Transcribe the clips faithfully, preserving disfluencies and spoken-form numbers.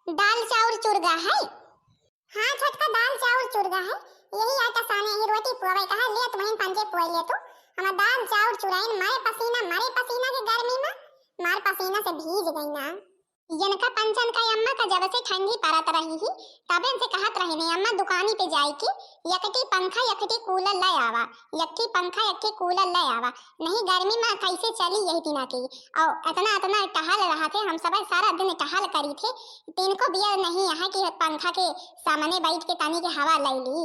दाल चाउर चुरगा है। हाँ छोटका, दाल चाउर चुरगा है, यही आटा साने ही, रोटी पुआवे कहा, ले तुमहिन पंचे पुआई ले तू। हमार दाल चाउर चुराइन, मारे पसीना, मारे पसीना के गर्मी में, मार पसीना से भीज गई ना। यनका पंचन का अम्मा का जब से ठंडी परत रही ही, तबे से कहत रहे ने, "अम्मा दुकानी पे जाई के यकटी पंखा, यकटी कूलर ले आवा, यकटी पंखा, यकटी कूलर ले आवा, नहीं गर्मी में कैसे चली यही दिना के।" और इतना, इतना टहल रहा थे, हम सब सारा दिन टहल करी थे, तिनको बिया नहीं है कि पंखा के सामने बैठ के तनी के हवा ले ली।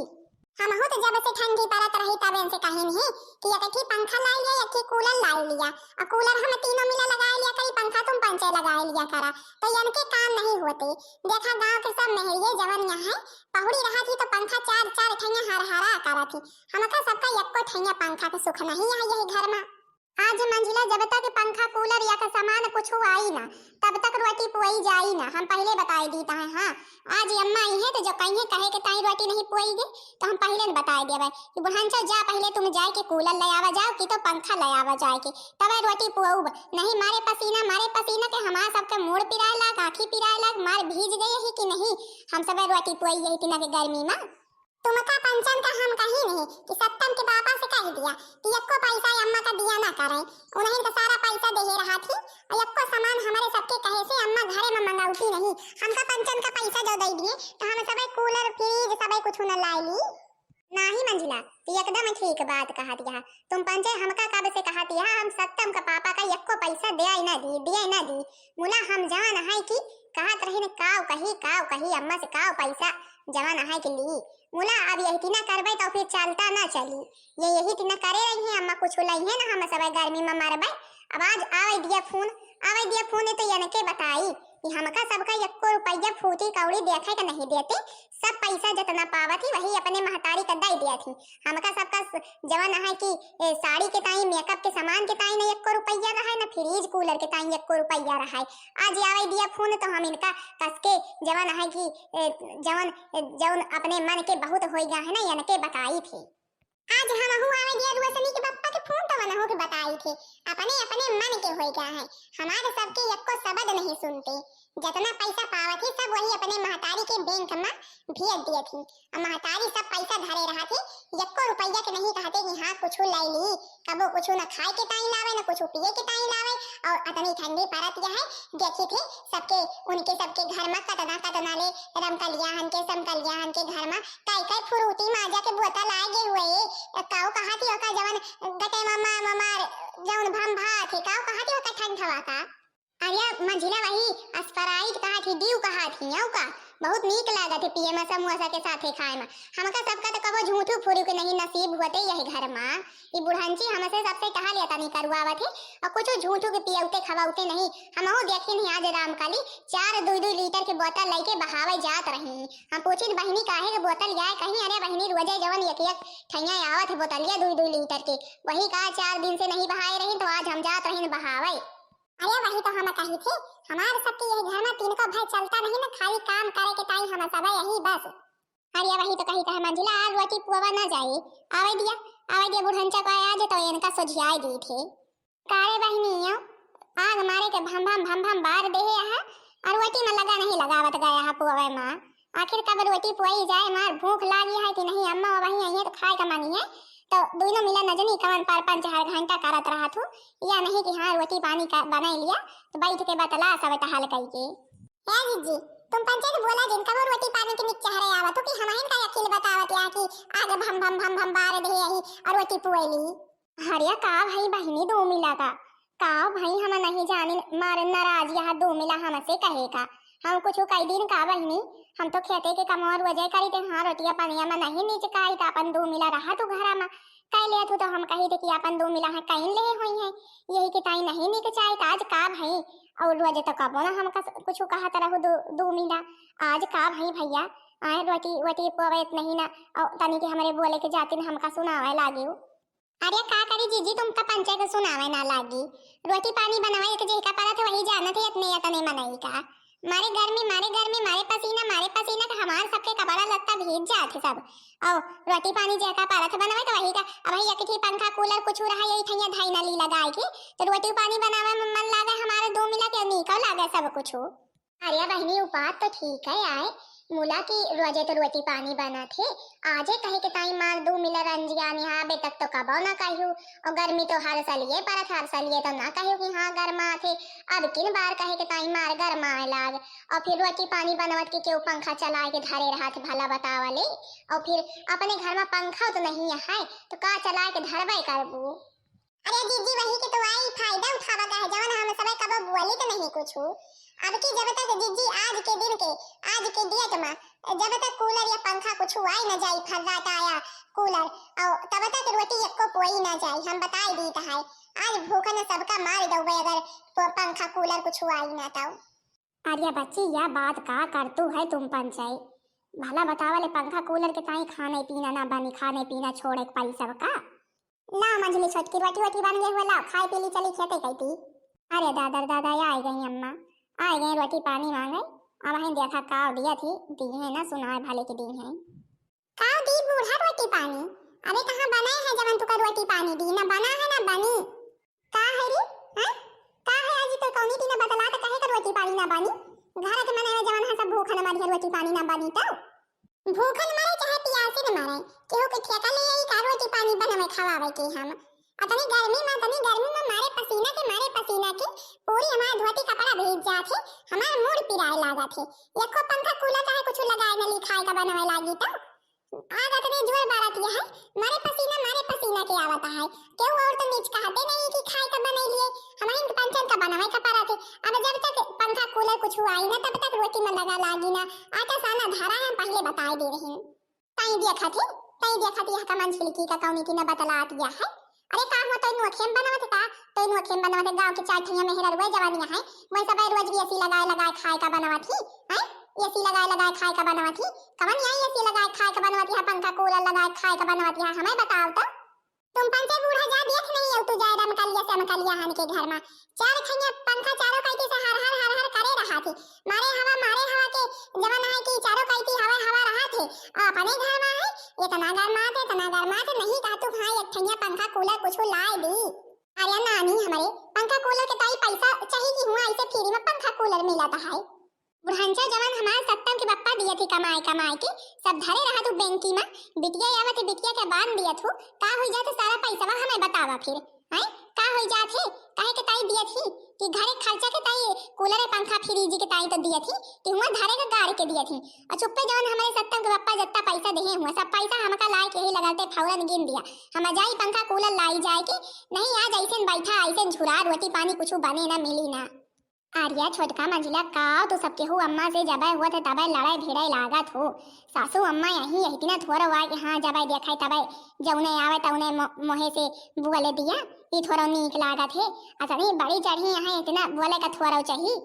हमहू तो जब से ठंडी परत रही तबे से कहिन ही कि एक ठे पंखा लाई लिया, एक ठे कूलर लाई लिया। और कूलर हम तीनों मिला लगाए लिया करी, पंखा तुम पंचे लगाए लिया करा, तो यनके काम नहीं होते। देखा गांव के सब मेहरिये जवन यहाँ है, पहुड़ी रहा थी तो पंखा चार चार ठैया हर हरा करा थी। हमका सबका यक्को ठैया पंखा के सुख नहीं है यही घर में। आज मंझिला जब तक पंखा कूलर या का सामान कुछ आई ना, तब तक रोटी पुआई जाई ना, हम पहले बताई दीता है। हाँ, आज अम्मा आई है तो जो कहीं कहे के ताई रोटी नहीं पुआई गई, तो हम पहले न बताई देवे कि बुढ़ांचो जा, पहले तुम जाए के कूलर ले आवा जाओ कि तो पंखा ले आवा जाए के, तब रोटी पुआऊब। नहीं मारे पसीना, मारे पसीना के हमार सबके मूड़ पिराए लाग, आँखी पिराए लाग, मार भीज गई है कि नहीं, हम सब रोटी पुआई यही टिना के गर्मी में। तुमका पंचन का हम कही नहीं कि सत्तम के पापा से कह दिया कि यक्को पैसा अम्मा का दिया ना करे, उन्हें तो सारा पैसा दे ही रहा थी और यक्को सामान हमारे सबके कहे से अम्मा घरे में मंगाउती नहीं। हमका पंचन का पैसा जो दे दिए तो हम सबे कूलर फ्रिज सबे कुछ न लाई ली। नाही मंझिला, तू एकदम ठीक बात कहा दिया। तुम पंचे हमका कब से कहा दिया, हम सत्तम का पापा का यक्को पैसा दिया ही ना दी, दिया ही ना दी। मुला हम जान है कि कहत रही न काव कही, काव कही अम्मा से काव पैसा जवन है कि ली। मुला अब यही ना करबे तो फिर चलता ना चली। ये यही ना करे रही है, अम्मा कुछ लई है ना, हम सब गर्मी में मरबे। अब आज आवे दिया फोन, आवे दिया फोन तो यनके बताई कि हमका सबका यक्को रुपया फूटी कौड़ी देखे के नहीं देते, सब पैसा जितना पावत ही वही अपने महतारी का दे दिया थी। हमका सबका स-, जवन है कि, ए, साड़ी के ताई, मेकअप के सामान के ताई न यक्को रुपया रहा है, न फ्रिज कूलर के ताई यक्को रुपया रहा है। आज आवे दिया फोन तो हम इनका कस के जवन है कि, ए, जवन, ए, जवन अपने मन के बहुत होई गा है ना, यनके बताई थे। आज हमहू आवे दिया रोशनी के पप्पा के फोन तो वनहू के बताई थे, अपने अपने मन के होई गा है, हमारे सबके यक्को शब्द नहीं सुनते। जितना पैसा पावत ही सब वही अपने महतारी के बैंक में भेज दिए थी। अब महतारी सब पैसा धरे रहा थी, यक्को रुपया के नहीं कहते कि हाँ कुछ ले ली, कबो कुछ न खाए के ताई लावे, न कुछ पिए के ताई लावे। और अतनी ठंडी परत यह है, देखी थे सबके, उनके सबके घर में कतना कतना ले रमकलिया हन के, समकलिया हन के घर में कई कई फ्रूटी माजा के बोतल आए गए हुए। काऊ कहा थी ओका जवन गटे ममा ममार जवन भम भा थे, काऊ कहा थी ओका ठंड हवा का। अरे मंझिला वही Sprite कहा थी, Dew कहा थी, यऊ का बहुत नीक लागत है पिए में समोसा के साथे खाए में। हमका सबका तो कबो झूठू फूरू के नहीं नसीब हुआ थे यही घर में। ई बुढ़ंची हमसे सबसे कहा लिया तनी करुआवत है और कुछ झूठू के पियौते खवाउते नहीं। हमहू देखी नहीं आज रामकाली चार दुई दुई लीटर के बोतल लेके बहावे जात रही। हम पूछी बहिनी काहे के बोतल याय कहीं, अरे बहिनी रोजे जवन एक एक ठैया आवत है बोतलिया दुई दुई लीटर के, वही का चार दिन से नहीं बहाए रही तो आज हम जात रही बहावे। अरे वही तो हम कही थे, हमार सबके यही घर में तीन को भाई चलता नहीं ना, खाली काम करे के ताई हम सब यही बस। अरे वही तो कही थे मंझिला, आज रोटी पुआवा ना जाई, आवे दिया, आवे दिया बुढ़ंचा को आज तो इनका सोझियाए दी थे। कारे बहिनी, आग मारे के भम भम भम भम बार देहे आहा, और रोटी में लगा नहीं लगावत गया है पुआवे में। आखिर कब रोटी पुआई जाए, मार भूख लागी है कि नहीं, अम्मा वहीं आई है तो खाए का मांगी है, तो दोनों मिला नजनी कवन पर पंच हर घंटा करत रहा थू, या नहीं कि हाँ रोटी पानी का बनाई लिया, तो बैठ के बतला सब टहल कई के। ए जीजी, तुम पंचे से बोला जिन, कबो रोटी पानी के निक चेहरे आवत हो कि हमहिन का अखिल बतावत या कि आग भम भम भम भम बार दे यही और रोटी पुएली। हरिया का भई बहिनी दो मिला का, का भई हम नहीं जानी मारे नाराज यह दो मिला हमसे कहे का। हम कुछ कई दिन का बहिनी, हम तो खेते के कमवा रोजे करी थे, हाँ रोटिया पनिया में नहीं नीचे काई तो अपन दो मिला रहा तू घरा में। कह लिया तू तो हम कही थे कि अपन दो मिला है कहीं ले हुई है, यही के ताई नहीं नीक चाही तो आज का भई। और रोजे तो कबो ना हमका कुछ कहत रहू दो, दो मिला। आज का भई भैया, आए रोटी वोटी पवे नहीं ना, और तनी के हमरे बोले के जातिन हमका सुनावे लागियो। अरे का करी जीजी, तुम तो पंचे के सुनावे ना लागी। रोटी पानी बनवाए के जेका परत वही जानत है, इतने या तने मनई का। मारे गर्मी, मारे गर्मी, मारे पसीना, मारे पसीना के हमार सबके कपड़ा लत्ता भीज जात है सब। और रोटी पानी जेका परत बनवाए तो वही का, अब वही एक ठे पंखा कूलर कुछ रहा यही ठैया धाई नली लगाए के, तो रोटी पानी बनावे में मन लागे हमारे दो मिला के, नीको लागे सब कुछ। अरे बहिनी, उ बात तो ठीक है आए, मुला की रोजे तो रोटी पानी बनत है। आजे कहे के ताई मार दू मिला रंजिया निहा, अबे तक तो कबो ना कहियो। और गर्मी तो हर सलिए परत, हर सलिए तो ना कहियो कि हाँ गरमात है। अब किन बार कहे के ताई मार गरमाए लाग। और फिर रोटी पानी बनवत के केहू पंखा चलाए के धरे रहत, भला बतावा ले। और फिर अपने घर में पंखा तो नहीं है, तो का चलाए के धरबे करबू? अरे दीदी, वही के तो आई फायदा उठावा का है, जवन हम सबे कबो बोली तो नहीं कुछ। अब की जब तक दीदी आज के दिन के, आज के डेट में जब तक कूलर या पंखा कुछ आई ना जाई, फर्राटा या कूलर, और तब तक रोटी एको पोई ना जाई, हम बताई दीत है। आज भूखन सबका मार दउबे अगर प-, पंखा कूलर कुछ आई ना तो। अरे बच्ची, या बात का करतू है तुम पंचई? भला बतावा ले, पंखा कूलर के ताई खाने पीना ना बनी, खाने पीना छोड़े के परी सबका। ला मंझली छोटकी, रोटी वोटी बन गए हुए, लाओ खाए पी ली, चली खेते कैती। अरे दादा रे दादा, आए गई अम्मा, आए गई रोटी पानी मांगे। अब हम देखा का दिया थी, दी है ना, सुनाए भले की दी है। का दी बूढ़ा रोटी पानी? अबे कहाँ बनाए है जवन तुका रोटी पानी दी, ना बना है ना बनी। का है रे? हाँ? का है आज तो कौनी दिन बतला तो कहे का रोटी पानी ना बनी? घर के मने में जवन है सब भूखन मरिहे, रोटी पानी ना बनी तो? भूखन मरे चाहे पियासिन मरे, केहू के ठेका ले आई का रोटी पानी बनवे खवावे के हम? अतनी गर्मी में, अतनी गर्मी में मारे पसीना के, मारे पसीना के पूरी हमार धोती कपड़ा भीग जात है, हमार मूड़ पिराए लागत है। एको पंखा कूलर चाहे कुछ लगाए न ली, खाए का बनवे लागी तो? आग अतने जोर बारत यह है, मारे पसीना, मारे पसीना के आवत है। केहू और तो नीच कहते नहीं कि खाए का बनई लिए, हमारे तो पंचन का बनवे का परत है। अब जब तक पंखा कूलर कुछ आई ना, तब तक रोटी में लगा लागी ना। आटा साना धरा है, हम पहले बताए दे रही। तई देखत ही, तई देखत ही, यह का मंझिलकी का कौनी की न बतलात यह है। अरे का हुआ, तोई नोखेम बनवत का? तोई नोखेम बनवत, गाँव के चार ठैया मेहरा रुए जवानिया है, वही सब रोज एसी लगाए लगाए खाए का बनवत ही, हैं? एसी लगाए लगाए खाए का बनवत ही। कवन यहाँ एसी लगाए खाए का बनवत ही, पंखा कूलर लगाए खाए का बनवत ही, हमें बताओ तो। तुम पंचे बूढ़ा जा देख नहीं हो, तू जाए रमकलिया से रमकलिया हन के घर में। चार ठैया पंखा चारों कैती से हर हर हर हर करे रहा थी। मारे हवा, मारे हवा के जवन है कि चारों कैती हवा हवा रहा थे। अपने घर में है, इतना गरमात है, इतना गरमात है, नहीं कहा तू हाँ एक ठैया पंखा कूलर कुछ लाए दी। अरे नानी, हमारे पंखा कूलर के ताई पैसा चाहिए कि हुआ ऐसे फ्री में पंखा कूलर मिलत है। बुढ़ांचा जवन हमार सत्तम के बप्पा दिया थी कमाए कमाए के, सब धरे रहा तू बेंकी में, बिटिया आवत है, बिटिया के बांध दिया थू, का हुई जात सारा पैसवा हमें बतावा फिर, हैं? का हुई जात है? काहे के ताई दिया थी कि घरे खर्चा के ताई कूलर, पंखा, फ्रिज के ताई तो दिया थी कि हुआ धरे के गाड़ के दिया थी, और चुप्पे जवन हमारे सत्तम के बप्पा जत्ता पैसा देहे हुआ, सब पैसा हमका लाए के ही लगाते फौरन गिन दिया, हम जाई पंखा कूलर लाई जाए के, नहीं आज ऐसे बैठा, ऐसे झुरा, रोटी पानी कुछ बने ना मिली ना। आर्या, छोटका मंझिला, का तू सब केहू अम्मा से जबै हुआ थे तबै लड़ाई भिड़ाई लागत हो। सासू अम्मा यही, यही दिना थोड़ा हुआ कि हाँ जबै देखाई तबै जौने आवे तौने मो-, मोहे से बोले दिया, ई थोड़ा नीक लागत है। अतनी बड़ी चढ़ी यहाँ इतना बोले का थोड़ा चाहिए।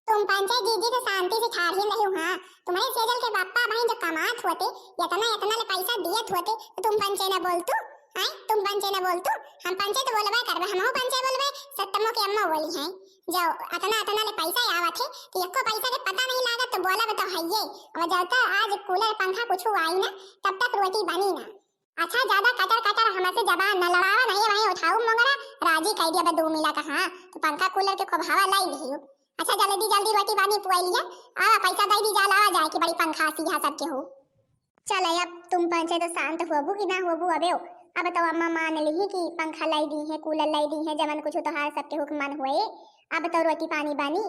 तुम पंचे जीजी के शांति से ठाढ़ी रही हो, हाँ। तुम्हारे सेजल के बापा बहन जो कमात होते, इतना, इतना ले पैसा दियत होते, तो तुम पंचे न बोलतू, हैं? तुम पंचे न बोलतू, हम पंचे तो बोलबे करबे, हमहू पंचे बोलबे, सत्तमो के अम्मा बोली हैं। जो अतना, अतना ले पैसा आवत है, कि एको पैसा के पता नहीं लागत, तो बोलब तो हइये। अब जब तक आज कूलर पंखा कुछ आई ना, तब तक रोटी बनी ना। अच्छा, ज्यादा कटर कटर हमसे जबान न लड़ावा, नहीं वहीं उठाऊ मोंगरा, राजी कह दिया बे दू मिला का, हाँ, तो पंखा कूलर के खूब हवा लाई लियो। अच्छा, जल्दी जल्दी रोटी पानी पुआई लिया, आवा पैसा दे दी, जा लावा जाए कि बड़ी पंखा सी है सबके हो। चल, अब तुम पंचे तो शांत होबू कि ना होबू? अबे, अब तो अम्मा मान ली कि पंखा लाई दी है, कूलर लाई दी है, जवन कुछ तोहार सबके हुक्म मन हुए, अब तो रोटी पानी बनी।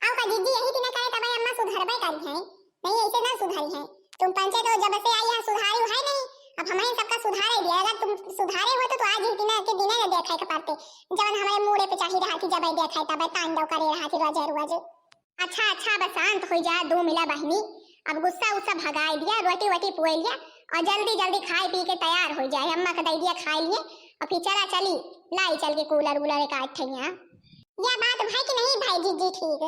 आओ का जीजी, यही दिना करे तब अम्मा सुधरबे करी है, नहीं ऐसे ना सुधरी है। तुम पंचे तो जब से आई है सुधारी है नहीं, अब हमें सबका सुधारे दिया। अगर तुम सुधारे हो तो, तो आज ही दिना के दिना न देखे के पड़ते, जवन हमारे मूड़े पे चढ़ी रहा थी, जब देखे तब तांडव करे रहा थी रोजे रोजे। अच्छा, अच्छा, अब शांत हो जा, दो मिला बहनी, अब गुस्सा उस्सा भगाई दिया, रोटी वोटी पुए लिया और जल्दी जल्दी खाए पी के तैयार हो जाए। अम्मा का दे दिया खाए लिए और फिर चला चली, लाई चल के कूलर वूलर एक आठ ठैया। यह बात भाई कि नहीं भाई जीजी ठीक?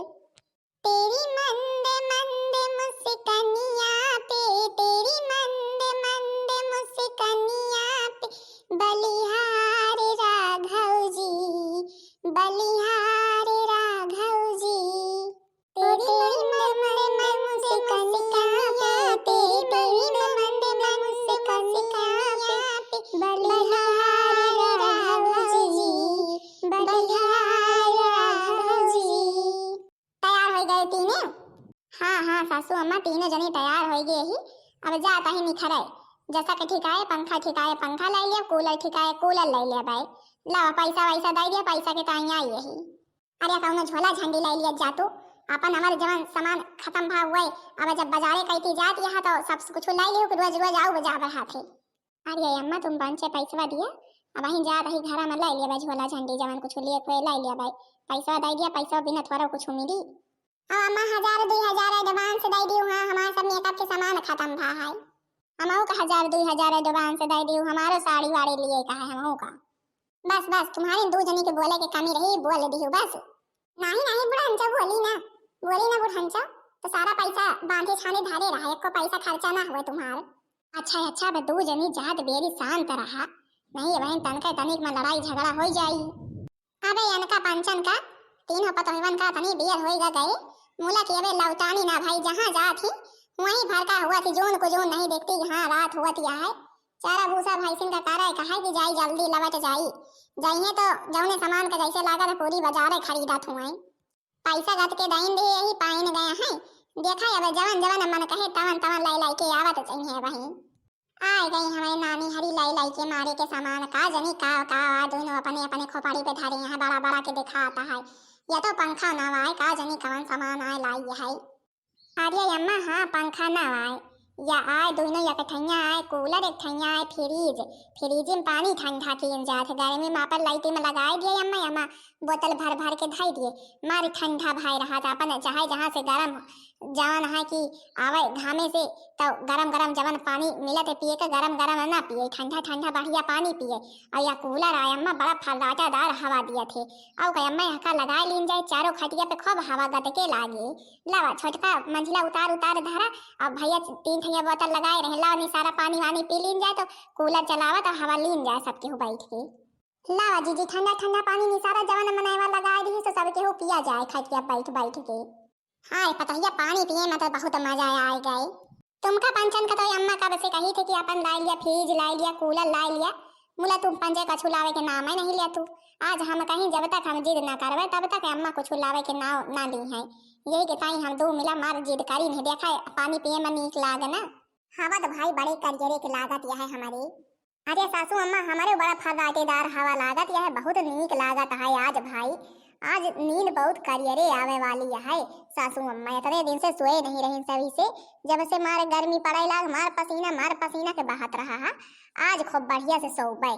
तेरी मंद मंद मुस्कनिया पे, तेरी मंद मंद मुस्कनिया पे बलिहार राघव जी, बलिहार राघव जी। तेरी मंद मंद मुस्कनिया पे, तेरी मंद मंद मुस्कनिया पे बलिहार राघव जी, बलिहार राघव जी। तैयार हो गए तीने। हाँ सासू अम्मा, तीनों जनी तैयार होइ गए ही, अब जात ही निखरे। जैसा के ठिकाए पंखा, ठिकाए पंखा लै लिया, कूलर ठिकाए कूलर लै लिया भाई। लावा पैसा वैसा दै दिया, पैसा के ताई आई यही। अरे कौनो झोला झंडी लै लिया जा तू, अपन हमारे जवन सामान खत्म भा हुए, अब जब बाजारे कइती जात यहाँ तो सब कुछ लै लियो कि रोज रोज आओ बजा बढ़ाते। अरे अम्मा, तुम पंचे पैसवा दिया, अब अहीं जात ही घरा में लै लिया भाई झोला झंडी, जवन कुछ लिए कोई लै लिया भाई, पैसवा दै दिया, पैसवा बिना थोड़ा कुछ मिली। अब अम्मा हजार दुई हजार advance दै दियो, हाँ हमारे सब मेकअप के सामान खत्म भा है, हमहू का हजार दुई हजार advance दै दियो, हमारो साड़ी वाड़ी लिए का है हमहू का। बस बस, तुम्हारे दू जनी के बोले के कमी रही, बोल दियो बस। नहीं नहीं बुढ़ंचो, बोली ना, बोली ना बुढ़ंचो, तो सारा पैसा बांधे छाने धरे रहा, एको पैसा खर्चा ना हुए तुम्हार। अच्छा अच्छा, अब दू जनी जात बेरी शांत रहा, नहीं बहन तनके तनिक में लड़ाई झगड़ा हो जाई। अबे इनका पंचन का, तीनों पतोहिवन का तनी बेर होई गा गए, मुला के अबे लौटानी ना भाई, जहाँ जात ही वहीं भर का हुआ थी, जून को जून नहीं देखती, यहाँ रात हुआ थी है। चारा भूसा भैंसिन का कारा कहा कि जाई जल्दी लवट जाई, जाइए तो जौने सामान का जैसे लागत है पूरी बाजारे खरीदत हुए। पैसा गत के दाइन दे यही पाइन गया है, देखा अब जवन जवन मन कहे तवन तवन लाई लाई के आवत चाहिए वहीं। आए गई हमारे नानी हरी लाई लाई के मारे के सामान, का जनी का का आ, दोनों अपने अपने खोपड़ी पे धरे हैं, बड़ा बड़ा के दिखाता है। या तो पंखा ना आए, का जनी कवन सामान आए लाई है। अरे अम्मा, हाँ पंखा ना आए, या आए दोनों एक ठैया आए, कूलर एक ठैया आए, फ्रिज, फ्रिज में पानी ठंडा किन जात है, गर्मी में अपन लाइट में लगाए दिए अम्मा, अम्मा बोतल भर भर के धई दिए, मारे ठंडा भाई रहा था अपन चाहे जहाँ से गरम जवन है कि आवे घामे से, तो गरम गरम जवन पानी मिलत है पिए के, गरम गरम ना पिए, ठंडा ठंडा बढ़िया पानी पिए। और या कूलर आए अम्मा, बड़ा फर्राटादार हवा दिया थे। और कहे अम्मा, यहाँ का लगाए लीन जाए, चारों खटिया पे खूब हवा गत के लागे। लावा छोटका मंझला उतार उतार धरा, अब भैया तीन ठैया बोतल लगाए रहे, लावा निसारा पानी वानी पी लीन जाए, तो कूलर चलावा तो हवा लीन जाए सबके हो बैठ के। लावा जीजी ठंडा ठंडा पानी निसारा, जवन मनैवा लगाए रही, तो सबके हो पिया जाए खटिया बैठ बैठ के। हाय पतोहिया, पानी पिए में तो बहुत मजा आए गए। तुमका पंचन का तो अम्मा कब से कही थे कि अपन लाई लिया फ्रिज, लाई लिया कूलर, लाई लिया, मुला तुम पंचे कछु लावे के नाम ही नहीं लिया तू। आज हम कहीं जब तक हम जिद ना करवे तब तक अम्मा कुछ लावे के नाव ना ली है। यही के ताई हम दो मिला मार जिद करी नहीं, देखा पानी पिए में नीक लाग ना। हवा तो भाई बड़े करियरे के लागत यह है हमारे। अरे सासू अम्मा, हमरे बड़ा फर्राटेदार हवा लागत यह, बहुत नीक लागत है आज भाई। आज नींद बहुत करियरे आवे वाली है सासू अम्मा, इतने दिन से सोए नहीं रही सही से, जब से मार गर्मी पड़े लाग, मार पसीना, मार पसीना के बहत रहा है। आज खूब बढ़िया से सोबे।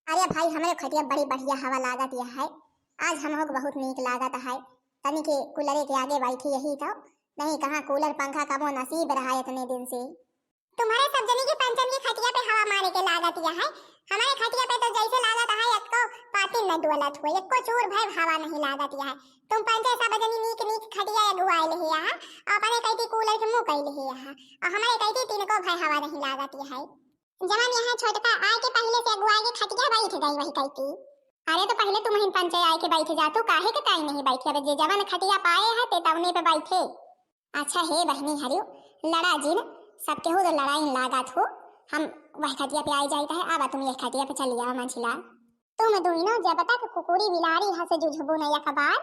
अरे भाई, हमरे खटिया बड़ी बढ़िया हवा लागत यह है, आज हमहू के बहुत नीक लागत है। तनी के कूलरे के आगे बैठी यही तो, नहीं कहाँ कूलर पंखा कबो नसीब रहा इतने दिन से। तुम्हारे सब जनी के पंचन की खटिया पे हवा मारे के लागत यह है, हमारे खटिया पे तो जैसे लागत है एक्को पातिल न डोलत हुए, एक्को चूर भर हवा नहीं लागत यह है। तुम पंचे सब जनी नीक नीक खटिया अगुआए ले यहाँ, और अपने कहती कूलर के मुंह कह ले यहाँ, और हमारे कहती तिनको भय हवा नहीं लागत यह है। जवन यहाँ छोटका आए के पहले से अगुआए के खटिया बैठ गई वही कहती। अरे तो पहले तुम ही पंचे आए के बैठ जा, तू काहे के ताई नहीं बैठी? अबे जे जवन खटिया पाए है ते तवने पे बैठे। अच्छा हे बहनी हरियो, लड़ा जिन, सबके हो तो लड़ाई लागत हो, हम वह खटिया पे आई जाइत है, अब तुम यह खटिया पे चली आओ मंझिला। तुम दोनों जब तक कुकुरी बिलारी हंस जुझबो न एक बार,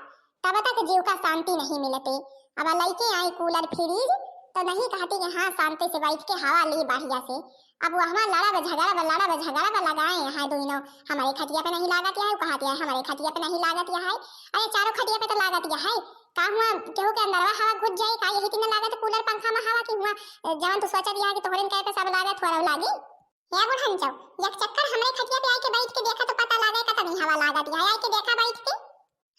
तब तक जीव का शांति नहीं मिलते। अब लइके आई कूलर फ्रिज, तो नहीं कहती कि हाँ शांति से बैठ के हवा ली बढ़िया से। अब वो हमार लड़ब झगड़ब लड़ब झगड़ब लगाए यहाँ दोनों, हमारे खटिया पे नहीं लागत यह है, वो कहती है हमारे खटिया पे नहीं लागत यह है। अरे चारों खटिया पे तो लागत यह है, का हुआ केहू के अंदरवा हवा घुस जाए का? यही तीन लागत कूलर पंखा में हवा की हुआ, जवन तू सोचा दिया कि तोहरे कहे पे सब लागत थोड़ा लागी। हे बुढ़ंचो, एक चक्कर हमरे खटिया पे आके बैठ के देखा तो पता लागे कतनी हवा लागत है, आके देखा बैठ के।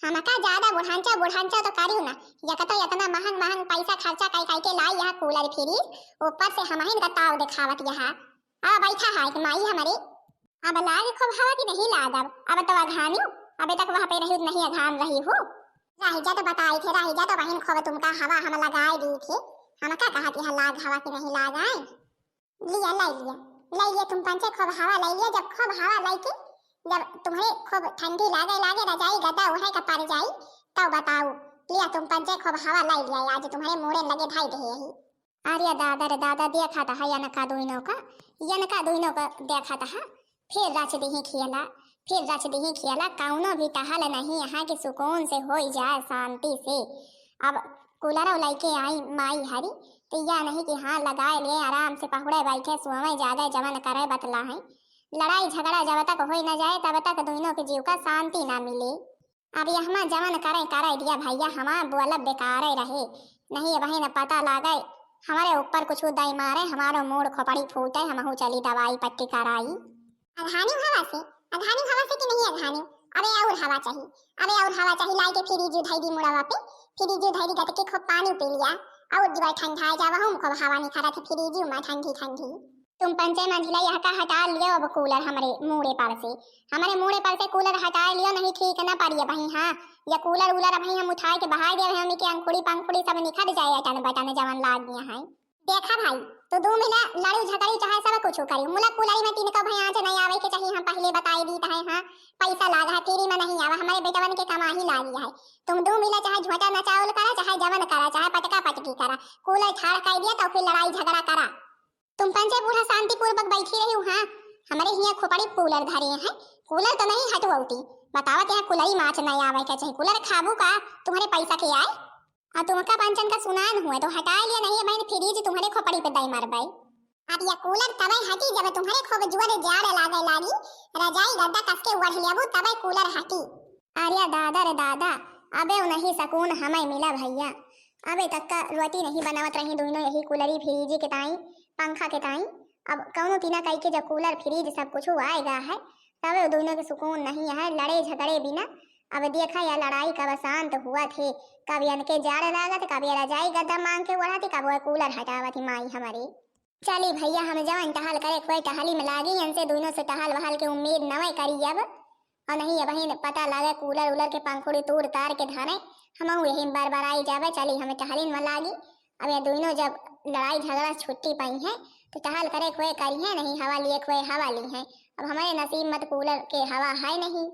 हमका ज्यादा बुढ़ंचो बुढ़ंचो तो करियो ना, एक तो इतना महंग महंग पैसा खर्चा कई कई के लाई यहाँ कूलर फ्रिज, ऊपर से हमहिन का ताव दिखावत यहाँ। आ बैठा है एक माई हमारी। अब लाग खूब हवा की नहीं लागब, अब तो अघानियो, अबे तक वहाँ पे रही नहीं अघान रही हो। राही जा तो बताई थे, राही जा तो बहन खूब तुमका हवा हम लगाए दी थी, हमका कहत यहाँ लाग हवा की नहीं लाग आए। लिया, लै लिया, लै लिया, तुम पंचे खूब हवा लै लिया। जब खूब हवा लै के, जब तुम्हरे खूब ठंडी लागे, लागे रजाई गद्दा ओढ़े का पड़ जाई, तब बताऊ। लिया, तुम पंचे खूब हवा लै लिया, आज तुम्हरे मूड़े लगे ढाई दे यही। अरे दादा रे दादा, देखा था है अनका दुइनों का, यनका दुइनों का देखा था, फिर रच दही खियला, फिर रच दही खियला, कौनो भी टहल नहीं यहाँ के सुकून से होई जाए शांति से। अब कूलरौ लइके आई माई हरी, तो या नहीं कि हाँ लगाए लिए आराम से पहुड़े बैठे सोवे जागे जवन करे बतला है। लड़ाई झगड़ा जब तक होई न जाए तब तक दुइनों के जीव का शांति ना मिले। अब यहमा जवन करे करे दिया भैया, हमार बोलब बेकारे रहे, नहीं अबहिन पता लागे हमरे ऊपर कुछ दई मारे, हमारो मूड़ खोपड़ी फूटे, हमहू चली दवाई पट्टी कराई। अधानी हवा से, अधानी हवा से कि नहीं अधानी? अबे और हवा चाही, अबे और हवा चाही, लाई के फ्रिज धई दी मुड़वा पे, फ्रिज धई दी गटके खूब पानी पी लिया, और जुआ ठंडा जावा, हम खूब हवा निखरत है फ्रिज में ठंडी ठंडी। तुम पंचे मंझिला यह का हटा लियो अब कूलर हमरे मूड़े पर से, हमरे मूड़े पर से कूलर हटा लियो, नहीं ठीक न पड़ी अबही। हाँ, या कूलर उलर अबही हम उठाए के बहार देवे, हमनी के अंकुड़ी पंकुड़ी सब निखर जाए, अटन बटन जवन लाग गया है। देखा भाई, तू दू मिला लड़ी झगड़ी चाहे सब कुछ करी, मुला कुलरी में तीन को भई आँच नहीं आवे के चाहिए, हम पहले बताई दीत है। हाँ, पैसा लाग है, फ्री में नहीं आवा, हमरे बेटवन के कमाही लागी है। तुम दू मिला चाहे झोंटा नचावल करा, चाहे जवन करा, चाहे पटका पटकी करा, कूलर ठाड़ कर दिया तो फिर लड़ाई झगड़ा करा। तुम पंचे बूढ़ा शांतिपूर्वक बैठी रही हो। हाँ, हमरे हियाँ खोपड़ी कूलर धरे हैं, कूलर तो नहीं हटवौती। बतावा के यहाँ कुलरी माच नहीं आवे के चाहिए, कूलर खाबू का? तुम्हरे पैसा के आए? आ तुमका पंचन का सुनान हुआ तो हटाए लिया, नहीं बहन फ्रिज तुम्हरे खोपड़ी पे दई मारबे। अब या कूलर तबे हटी जब तुम्हरे खूब जुआ रे जाड़ लागे लागी, रजाई गद्दा कस के ओढ़ लेबू तबे कूलर हटी। अरे दादा रे दादा, अबे उनही सकून हमें मिला भैया। अबे तक का रोटी नहीं बनावत रही दुइनों यही कूलरी फ्रिज के ताई, पंखा के ताई। अब कौनो तीना कई के जब कूलर फ्रिज सब कुछ आएगा है, तबे वो दुइनों के सुकून नहीं है लड़े झगड़े बिना। अब देखा या लड़ाई कब शांत हुआ थे, कब इनके जाड़ लागत, कब ये रजाई गद्दा मांग के ओढ़ा थी, कब वो कूलर हटावत ही माई हमारी। चली भैया, हम जवन टहल करे खोए टहली में लागी, इनसे दुइनों से टहल वहल के उम्मीद नवे करी अब। और नहीं अबहिन पता लागे कूलर उलर के पंखुड़ी तूर तार के धरे, हमहू यही में बरबराई जाबे। चली हम टहलिन में लागी। अब ये दुइनों जब लड़ाई झगड़ा छुट्टी पाई हैं तो टहल करे खोए करी हैं, नहीं हवा लिए खोए हवा ली हैं। अब हमरे नसीब मत कूलर के हवा है नहीं।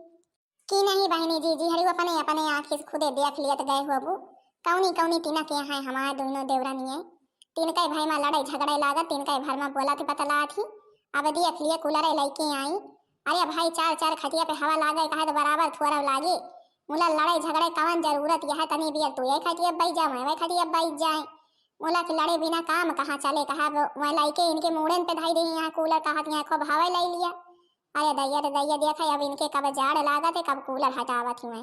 कि नहीं बहनी जीजी हरी अपने अपने आँखी से खुदे देख लियत गए होबू। कौनी कौनी तिनक यहाँ है हमारे दुइनों देवरनिये। तिनके भाई में लड़ाई झगड़े लागत, तिनके भर में बोलत बतलात ही। अब देख लिए कूलरे लइके आई। अरे भाई, चार चार खटिया पे हवा लागे कहे तो बराबर थोड़ा लागे। मुला लड़ाई झगड़े कवन जरूरत यह, तनी बियर तू ये खटिया पे बैठ जा, मैं वही खटिया पे बैठ जाए। मुला के लड़े बिना काम कहाँ चले, कहा वो वह लइके इनके मूड़न पे धाई दे यहाँ कूलर कहत यहाँ खूब हवा ले लिया। अरे दैया रे दैया, देखा अब इनके कब जाड़ लागत है, कब कूलर हटावत ही मैं।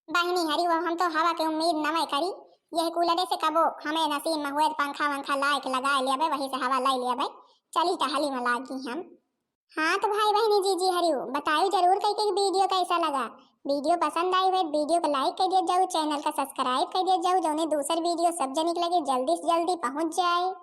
बहिनी हरी वो हम तो हवा के उम्मीद नवे करी, यह कूलरे से कबो हमें नसीब में हुए तो पंखा वंखा लाए के लगाए लेबे, वही से हवा लाई लेबे। चली टहली में लागी हम। हाँ तो भाई बहनी जीजी हरी बताओ जरूर कई के वीडियो कैसा लगा। वीडियो पसंद आई हुए वीडियो को लाइक कर दिया जाओ, चैनल का सब्सक्राइब कर दिया जाओ, जौने दूसर वीडियो सब जने के लगे जल्दी से जल्दी पहुँच जाए।